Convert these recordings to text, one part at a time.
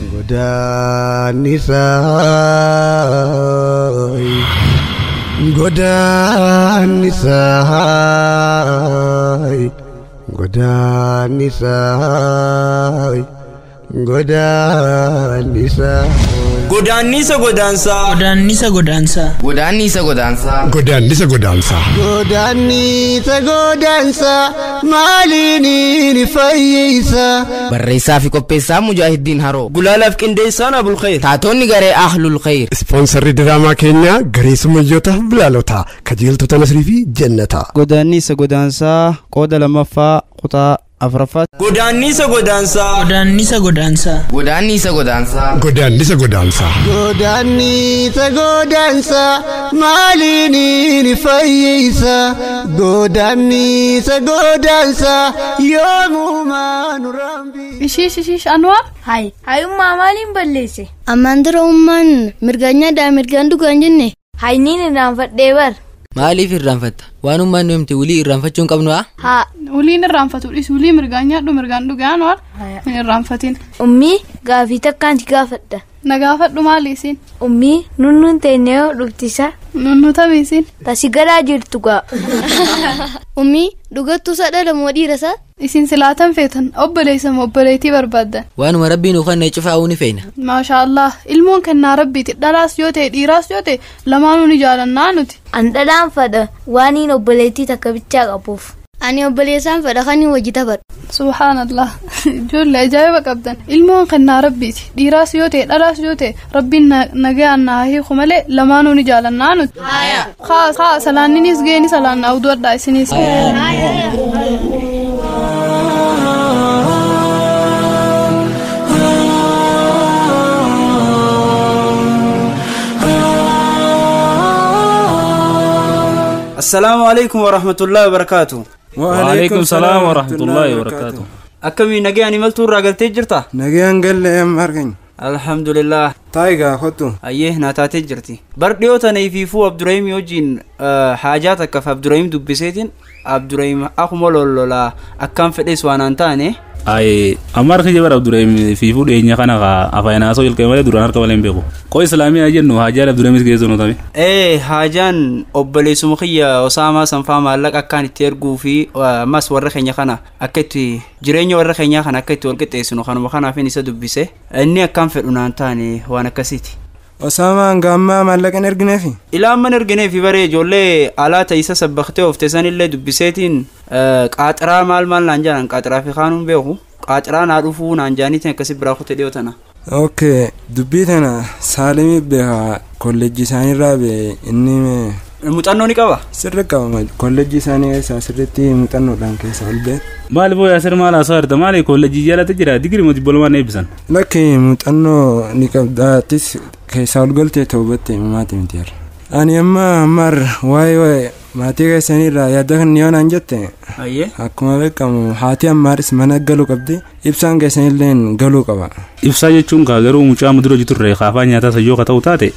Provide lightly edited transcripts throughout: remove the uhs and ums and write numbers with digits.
Godaannisa Godaannisa Godaannisa Godaannisa Godaannisa godaansaa. Godaannisa godaansaa. Godaannisa godaansaa. Godaannisa godaansaa. Godaannisa godaansaa maaliin fayyisa. Barreessaa fi qopheessaa Mujaahidiin Haroo. Gulaalaaf qindeessaan Abul Khayr. Taatonni garee Ahlul Khayr. Ispoonsarri diraamaa keenyaa garee sumayyoota bilaalota kajeeltota Nasrii fi Jannata. Godaannisa godaansaa qooda lammaffaa kutaa afraffaa. Godaannisa godaansaa. Godaannisa godaansaa. Godaannisa godaansaa. Godaannisa godaansaa. Godaannisa godaansaa maaliin fayyisa. Godaannisa godaansaa yoomumaa nu rambi. Ishiish ishiish Anwaar. Hayi hayummaa maaliin balleesse? Ammaan dura ummaan mirgaan nyaadhaa mirgaan dhugaa hin jenne. Hayniin irraanfadhee bar. Maaliif irraanfatta? Waan ummaan nu himte wulii irraanfachuu hin qabnu haa? Haa. Wuliin irraanfatu dhis wulii mirgaan nyaadhu mirgaan dhugaa Anwaar. Hin irraanfatin. Ummii gaafii takkaan si gaafadha. Na gaafadhu maali isin? Ummii nunnuun teenyee dhuftisa. Nunnu tamii isin? Tasi garaa jirtu gaa. Ummii dhugattuu isaa dhala moo dhiira isaa? Isin silaatan feetan obboleessa moo obboleettii barbaaddan? Waanuma rabbiin nu kenne cufaa ni feena. Maasha Allah ilmoon kennaa rabbiiti dhalaas yoo ta'e dhiiraas yoo ta'e lamaanuu ni jaalannaa nuti. An dhalaan fadha waaniin obboleettii takka bichaa qabuuf. Ani obboleessaan fadha kan hojii taphadhu. Subhaanallah ijoollee ajaa'iba qabdan ilmoon kennaa rabbiiti dhiiraas yoo ta'e dhalaas yoo ta'e rabbiin nagaan na hiiku malee lamaanuu ni jaalannaa nuti. Haa haa salaanninis geeni salaannaa uduwadhaa isinis. Assalaamu alaikum warahmatullahi wabarakaatu. Waalaikum salaam warahmatullahi wabarakaatu. Akkamii nagayaan imaltuu irraa galtee jirta? Nagayaan galle amma arganya. Alhamdulillah. Taayigaa kottu. Ayyee naa taatee jirti. Bar dhiyoo tana ifiifuu Abdurahim wajjin haajaa takkaaf Abdurahim dubbiseetiin Abdurahim akkuma lollolaa akkaan fedhes waan aan taane. Ayi amma harka jabara Abdurahim fiifuu dhiyeenya kana afaan haasoo jalqabe malee duraan harka malee hin beeku. Qoo Islaamiyaa jennu haajaan Abdurahimis geessu nu tame. Ee haajaan obboleessuma kiyya Osaamaa sanfaa maallaqa akkaan itti erguu fi ammas warra keenya kana akka itti jireenya warra keenyaa kana akka itti wal qixxeessinu kanuma kanaafin isa dubbise inni akkaan fedhu naan taane waan akkasiiti. Osaamaan gaammaa maallaqa hin ergineefi? Ilaa amma hin ergineefi baree ijoollee alaa ta'isa sabbaktee oofte sanillee dubbiseetiin qaaxiraa maal maal naan jedhan qaaxiraa fi kaanuun beeku qaaxiraa naa dhufuu naan jaaniitiin akkasi biraa kute dhiyoo tana. Okay dubbii tana Saalimii beekaa kolleejjii isaaniirraa bee inni. Muuxannoo ni qaba? Sirri qaba kolleejjii isaanii keessaa sirriitti muuxannoodhaan keessa ol bee. Maali boo Yaasir maal haasawaa jirta maali kolleejjii jalatti jira digirii moo dippiloomaan eebbisan? Lakki muuxannoo ni qabdaatis keessaa ol galtee ta'ubatte maatii miti jira. Ani amma ammaar waa'ee maatii keessaniirraa yaada kan yoo naan jette. Akkuma beekamu haati ammaaris mana galuu qabdi ibsaan keessanillee galuu qaba. Ibsaa jechuun kaa garuu mucaa mudura jiturre kaafaa nyaataa sayyoo ka ta'u taate.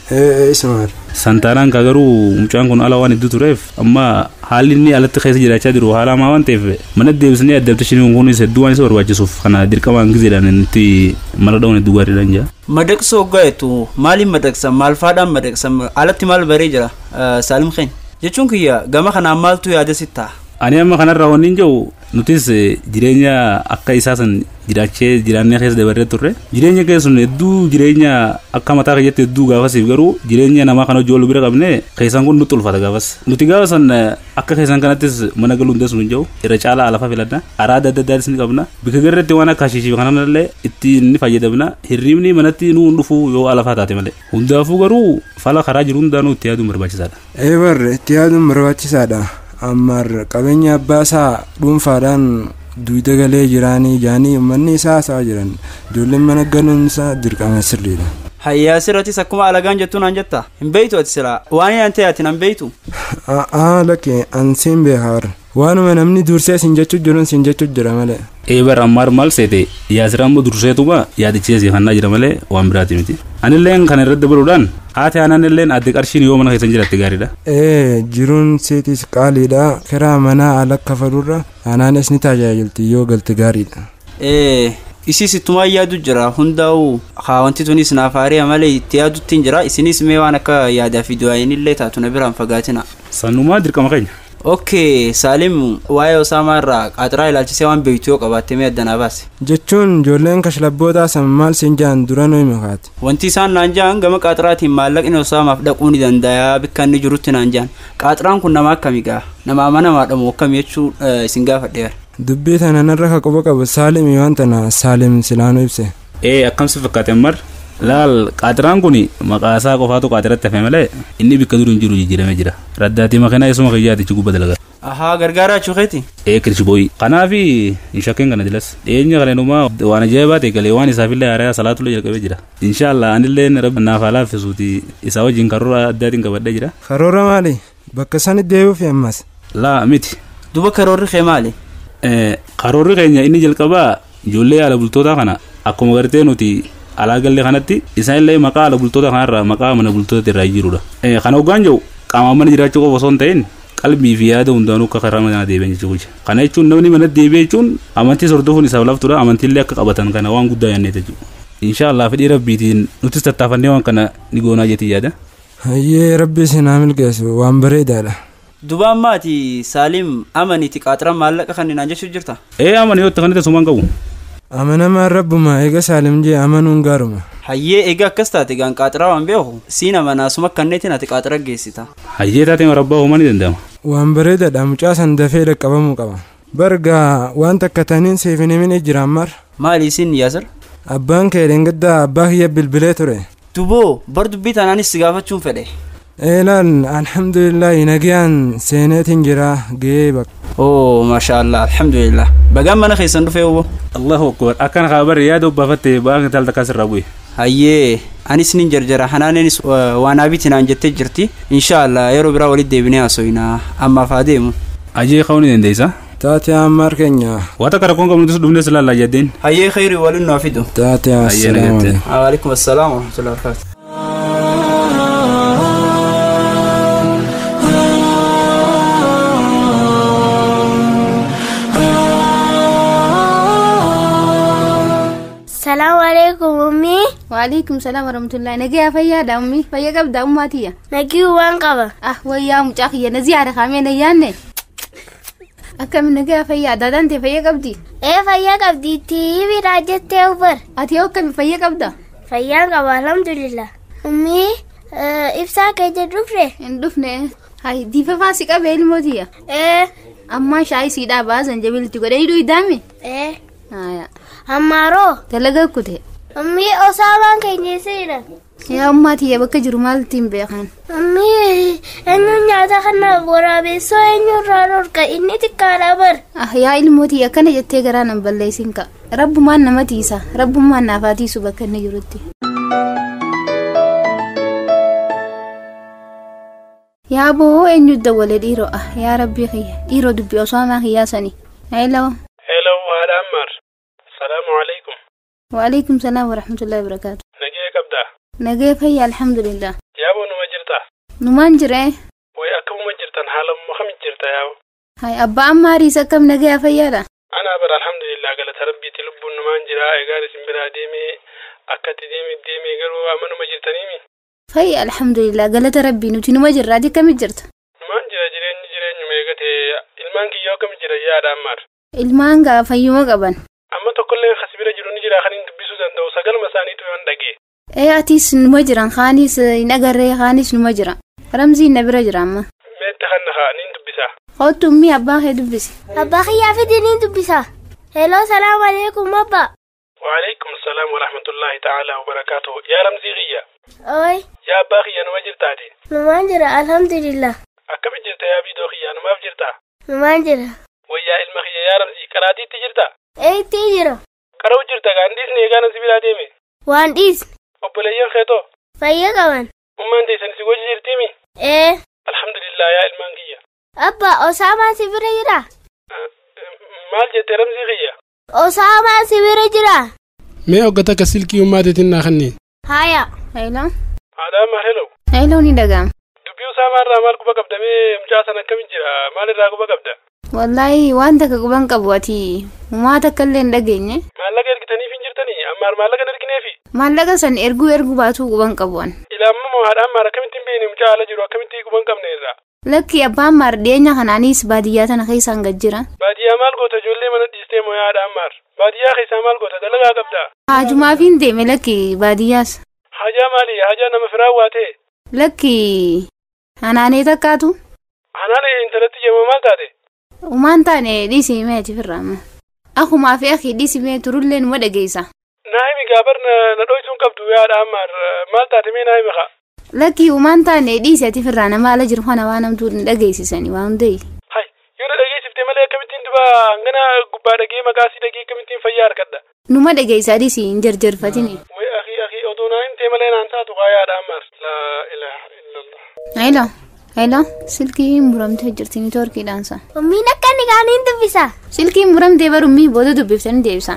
Isumaar. Santaanaan kaa garuu mucaan kun ala waan iddoo tureef amma haalli inni alatti keessa jiraachaa jiru haala hamaa waan ta'eef mana deebisnee adapteeshiniin kunis hedduu waan isa barbaachisuuf kana dirqamaan gizeedhaan itti mala dha'uun hedduu gaariidhaan jira. Madaqsoo gaheetu maaliin madaqsan maal faadhaan madaqsan alatti maal baree jira Saalim Kheen jechuun kiyya gama kanaan maaltu yaada sitti ta'a? Ani amma kanarraa wanni hin jiru nutis jireenya akka isaa san jiraachee jiraannee keessa dabarree turre jireenya keessa sun hedduu jireenya akka mataa keeyyatti hedduu gaafasiif garuu jireenya namaa kana hojii wal bira qabne keessan kun nutti ulfaata gaafas nuti gaafa san akka keessan kanattis mana galuu hin deessu hin jiru irra caalaa alafa filanna araada adda addaatis ni qabna bika garreetti waan akka hashiishii kanallee itti ni fayyadamna hirribni manatti nuu hin dhufu yoo alafaa taate malee hundaafuu garuu fala karaa jiru hundaanuu itti yaaduun barbaachisaadha. Ee barre itti yaaduun barbaachisaadha. Ammaar qabeenya abbaa isaa dhuunfaadhaan duwida galee jiraanii jaanii manni isaa haasa'aa jiran ijoolleen mana galuun isaa dirqama sirriidha. Hayyaa sirrattis akkuma alagaan jettu naan jetta hin beeytu ati silaa waan ani ta'e ati nan beeytu. Aa lakkee an siin beekaa waanuma namni dursee siin jechuu jiruun siin jechuu jira malee. Ee bara ammaar maal seete Yaasir ammoo durseetuma yaadichee si kannaa jira malee waan biraati miti. Anilleen kana irratti dabaluudhaan haati aananilleen adde qarshiin yoo mana keessan jiraatte gaariidha. Ee jiruun seetis qaaliidha karaa manaa ala kafalurra aanaanis ni tajaajilti yoo galte gaariidha. Ee Isiis ittumaa yaadu jira hundaa'u haa wanti tunis naaf haaree malee itti yaadutti hin jira isinis mee waan akka yaadaa fi du'aayinillee taatu na biraan fagaatina. Sanumaa dirqama keenya. Okay, Saalim waa'ee Osaamaa irraa qaaxiraa ilaalchisee waan beektu yoo qabaatte mee adda naa baase. Jechuun ijoolleen kashlabbootaa san maal siin ja'an dura nu himi kaati. Wanti isaan naan ja'an gama qaaxiraatiin maallaqni Osaamaaf dhaquu ni danda'a bikka inni jirutti naan ja'an. Qaaxiraan kun nama akkamii gaa? Nama amanamaadha moo akkamii jechuu isin gaafadheera. Dubbii tana narra ka quba qabu Saalim waan tana Saalim silaanuu ibse. Akkam si fakkaate Ammar? Laal qaaxiraan kun maqaa isaa qofaatu qaaxiratti hafe malee inni bikka dur hin jiru jijjiiramee jira. Raddaatii makiinaa isuma kiyyaatichi gubba dalagaa. Ahaa gargaaraa chukeeti. Kirshibooyi. Kanaaf hin shakkeen kana dilas. Dhiyeenya kana inumaa waan ajaa'ibaa ta'e galee waan isaafillee haaraa salaatullee jalqabee jira. Inshaallah anillee rabbi naaf haa laaffisuuti isaa wajjin karoora addaatiin qabadhee jira. Karoora maali? Bakka sani deebi'uufi ammas. Laa miti. Duba karoorri kee maali? Karoorri keenya inni jalqabaa ijoollee haala bultootaa kana akkuma gartee nuti alaa galle kanatti isaanillee maqaa haala bultoota kanarraa maqaa mana bultoota irraa jirudha. Kana hoggaan jiru qaamaan mana jiraachuu qofa osoo hin ta'in qalbii fi yaada hundaanuu akka karaa mana deebi'an jechuudha. Kana jechuun namni mana deebi'e jechuun amantii hordofuun isaaf laftudha amantiillee akka qabatan kana waan guddaa yaadneet jechuudha. Inshaallah fedhii rabbiitiin nutis tattaafannee waan kana ni goonaa jetti yaada. Hayyee rabbi isin haa milkeessu waan bareedaadha. Dubaan maati Saalim amaniiti qaaxiraan maallaqa kan naan jechuu jirta? Amani yoo ta'an sumaan qabu. Amanamaan rabbuma eega Saalim jee amanuun gaaruma. Hayyee eega akkas taate gaan qaaxiraa waan beeku siin amanaa suma kanneetiin ati qaaxira geessita. Hayyee taatee rabbaa homaa ni danda'ama. Waan bareedaadha mucaa san dafee dhaqqabamuu qaba. Bargaa waan takka taniin siif hin himin jira Ammar. Maali isin Yaasir? Abbaan kee dheengaddaa abbaa kiyya bilbilee ture. Duboo bar dubbii tanaanis si gaafachuun fedhe. Laal alhamdulillah nagayaan seeneetiin jira gahee bakka. Oh maashaallah alhamdulillah bagaan mana keessan dhufee obbo. Allahu akbar akkana kaa barri yaada obbaafatte ba'aan intal takkaa sirraa bu'e. Hayyee anis nin jarjara hanaaneenis waan abiiti naan jettee jirti inshaallah yeroo biraa walitti deebinee haasofna ammaaf haa deemu. Ajee ka'uu ni dandeessa. Taatee Ammar keenya. Waa takka rakkoon qabnu nutis dhufnee silaa laajaddeen. Hayyee khayri waliin nu haa fidu. Taatee assalaamu alaikum. Waalaikum assalaam warahmatullahi wabarakatuh. Salaamu alaikum ummi. Waalaikum salaam warahmatullahi. Nagaya fayyaadha ummi. Fayya qabda ummaatiyya. Nagii waan qaba. Ah wayyaa mucaa kiyya na ziyaara kaamee na yaanne. Akkami nagaya fayyaa daadaan ta'e fayya qabdi? Fayya qabdi TV jettee ubar. Ati yoo akkami fayya qabda? Fayyaan qaba alhamdulillah. Ummi ibsaa keessa dhufne? Hin dhufne. Hay diifa faasi qabee ilmootiyya. Ammaa shaayii siidhaa baasan jabilitti godhee hidhuu idaame? Ammaaroo. Dalagaa kute. Ummi Osaamaan keenya eessa Yaa ummaatiyya bakka jiru maaltu hin beekan? Ummi eenyuun nyaata kana waraabessoo eenyurraa dhorka inni xiqqaadha bar. Ah yaa ilmootiyya akkana jettee garaa nan balleessin ka'a. Rabbumaan nama tiisa rabbumaan naaf haa tiisu bakka inni jirutti. Yaa boo eenyu dawwalee dhiiroo ah yaa rabbii kiyya dhiiroo dubbii Osaamaa kiyyaa sanii. Hello. Hello haadha Ammar. Salaamu alaikum. Waalaikum salaam warahmatullahi wabarakaatu. Nagee qabdaa? Nagee fayya alhamdulillah. Yaaboo numa jirtaa? Numaan jiree. Way akkamuma jirtan haalamuma kamit jirta yaaboo? Hay abbaa Ammaariis akkam nagee fayyaadha? Anaa bara alhamdulillah galata rabbiiti lubbuun numaan jiraa egaan isin biraa deemee akkatti deemee garuu amanuma jirtaniimi? Fayya alhamdulillah galata rabbii nuti numa jirra ati akkamit jirta? Numaan jira jireenyi jireenyuma eegate ilmaan kiyyoo akkamit jira yaada Ammaar? Ilmaan gaa fayyuma qaban. Amma tokkollee kas bira jiru ni jira kan hin dubbisuu danda'u sagaluma isaaniitu yoon dhagee. Atis numa jiran kaanis hin agarree kaanis numa jira. Ramziin na bira jira amma. Meetta kan haa niin dubbisa. Hoottu ummi abbaa kee dubbisi. Abbaa kiyyaa fidi niin dubbisa. Hello salaamu alaikum abbaa. Waalaikum salaam warahmatullahi ta'ala wabarakaatuh. Yaa Ramzii kiyya. Oi. Yaa abbaa kiyya numa jirtaati. Numaan jira alhamdulillah. Akkami jirta yaa biidoo kiyya numaaf jirta? Numaan jira. Wayyaa ilma kiyya yaa Ramzii karaatiitti jirta? Itti jira. Qara'u jirta gaa hin dhiisne eegaan si biraa deeme? Waan dhiisne. Obboleeyyan keetoo? Fayya qaban. Ummaan teessan si wajji jirtiimi? Alhamdulillah yaa ilmaan kiyya. Abbaa Osaamaan si bira jira? Maal jette Ramzii kiyya? Osaamaan si bira jira? Mee hoggata akka silkii ummaateetiin naa kanni? Haya. Hello. Haadha Ammaar hello. Hello ni dhaga'ama. Dubbii Osaamaa irraa maal quba qabda mee mucaa sana akkamiin jira maal irraa quba qabda? Wallaahi waan takka quban qabu ati uumaa takka illee hin dhageenye. Maallaqa ergitaniif hin jirtanii Ammaar maallaqa hin ergineefi. Maallaqa san erguu erguu baatuu quban qabu an. Ilaamma haadha Ammaar akkamittiin beekne mucaa ala jiru akkamitti quban qabne irraa. Lakki abbaan maar dhiyeenya kanaanis baadiyyaa tana keessaan gad jira. Baadiyyaa maal goota ijoollee mana dhiistee moo haadha Ammaar? Baadiyyaa keessaa maal goota dalagaa qabdaa? Haajumaaf hin deeme lakki baadiyyaas. Hajaa maali? Hajaa nama firaa waa ta'e? Lakki hanaanee takkaatu. Hanaanee intalatti jeema maal taate? Umaan taane dhiisii mee achi firraama. Akumaa fi akhi dhiisii mee turullee numa dhageessa. Naa himi gaabar na dhoysuun qabdu haadha Ammaar maal taate mee naa himi haa? Lakki umaan taane dhiisi ati firraa nama ala jiru kana waan hamtuu hin dhageessisani waan hundee. Hai yoo na dhageessifte malee akkamittiin duba hangana gubbaa dhagee maqaa sii dhagee akkamittiin fayyaa argadha. Numa dhageessaa dhiisi hin jarjarfatini. Way akhi akhi odoo naa himtee malee naan taatu haa haadha Ammaar. Laa ilaaha illallah. Hello hello silkiin muramtee jirti neetwoorkiidhaan sa. Ummiin akka inni kaaniin dubbisa. Silkiin muramtee barummii booda dubbiftanii deebisa.